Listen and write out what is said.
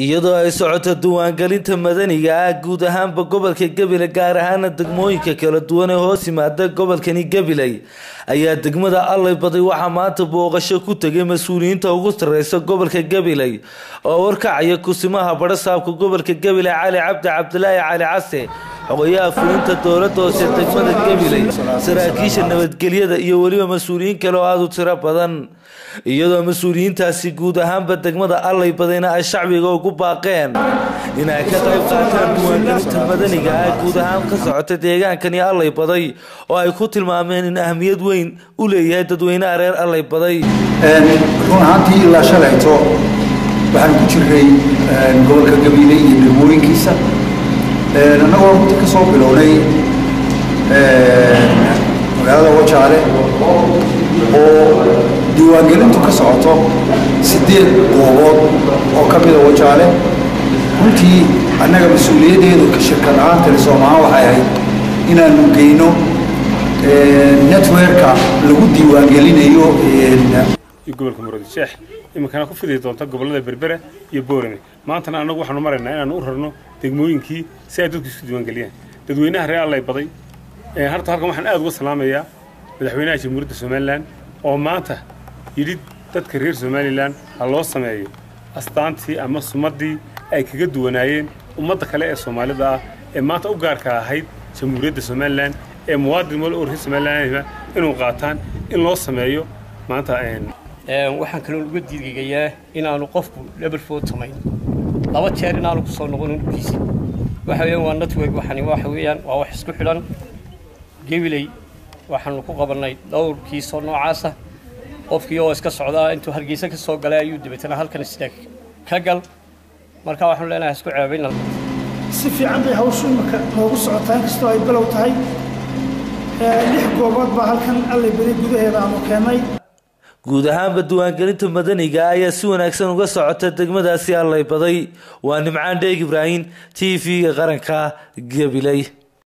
Iyadoo ay socoto diiwaangelinta madaniga ah guud ahaanba gobolka Gabiley, gaar ahaana degmooyinka kala duwan ee hoos yimaada gobolkani Gabiley, ayaa degmada Allay Baday waxaa maanta booqasho ku tegay mas-uuliyiinta ugu sareysa gobolka Gabiley oo warkacaya kusimaha badhasaabka gobolka Gabiley Cali Cabdi Cabdilaahi Cali Case, xogayaha fulinta dowladda hoose degmada Gabiley, saraakiisha nabadgelyada iyo weliba mas-uuliyiin kale oo aada u tiro badan. Iyadoo mas-uuliyiintaasi guud ahaanba degmada Allay Badayna ay shacbiga ugu baaqeen inay ka qayb qaataan diiwaangelinta madaniga ah guud ahaan ka socota deegaankani Allay Baday, oo ay ku tilmaameen in ahmiyad weyn u leeyahay dadweynaha reer Allay Baday. Run ahaantii ilaa shalayto waxaan ku jiray gobolka Gabiley iyo degmooyinkiisa, annagoo runtii ka soo bilownay magaalada Wajaale oo diiwaangelintu ka socoto 8 goobood oo ka mida Wajaale. Runtii annaga mas-uuliyaddeedu shirkad ahaan Telesom ahaan waxay ahayd inaanu geyno networka lagu diiwaangelinayo iyo gobolka Muruudi Sheekh, iminkana ku fidi doonta gobollada Berbera iyo Boorame. Maantana annagu waxaanu maraynaa inaanu u rarno degmooyinkii si ay dadku isku diiwaangeliyaan. Dadweynaha reer Allay Baday, horta halkan waxaan aad uga salaamayaa madaxweynaha Jamhuuriyadda Somalilan oo maanta yidhi dadka reer Somalilan ha loo sameeyo astaantii ama sumaddii ay kaga duwanaayeen ummadda kale ee Soomaalida ah ee maanta u gaarka ahayd Jamhuuriyadda Somalilan, ee muwaadin wal oo reer Somalilan inuu qaataan in loo sameeyo maanta. Waxaan kaloo uga diigayaa inaanu qofku level four samayn, 2 jeer inaanu kusoo noqonin dhulkiisa. Waxa weeyaan waa network, waxani waxa weeyaan waa wax isku xidhan. Gabiley waxaanu ku qabannay dhowr kiisoo noocaasa, qofkii oo iska socdaa intuu Hargeysa ka soo galay ayuu dabeetana halkan istaag ka gal. Marka waxaanu leenahay isku ceebayna. Si fiican bay hawshu imika noogu socotaa, inkastoo ay bilow tahay. 6 goobood baa halkan Allay Beri gudaheeda aanu keennay. Guud ahaanba diiwaangelinta madaniga ayaa si wanaagsan uga socota degmadaasi Allay Baday. Waa Nimcaan Dheeg Ibraahim, TV-ga qaranka, Gabiley.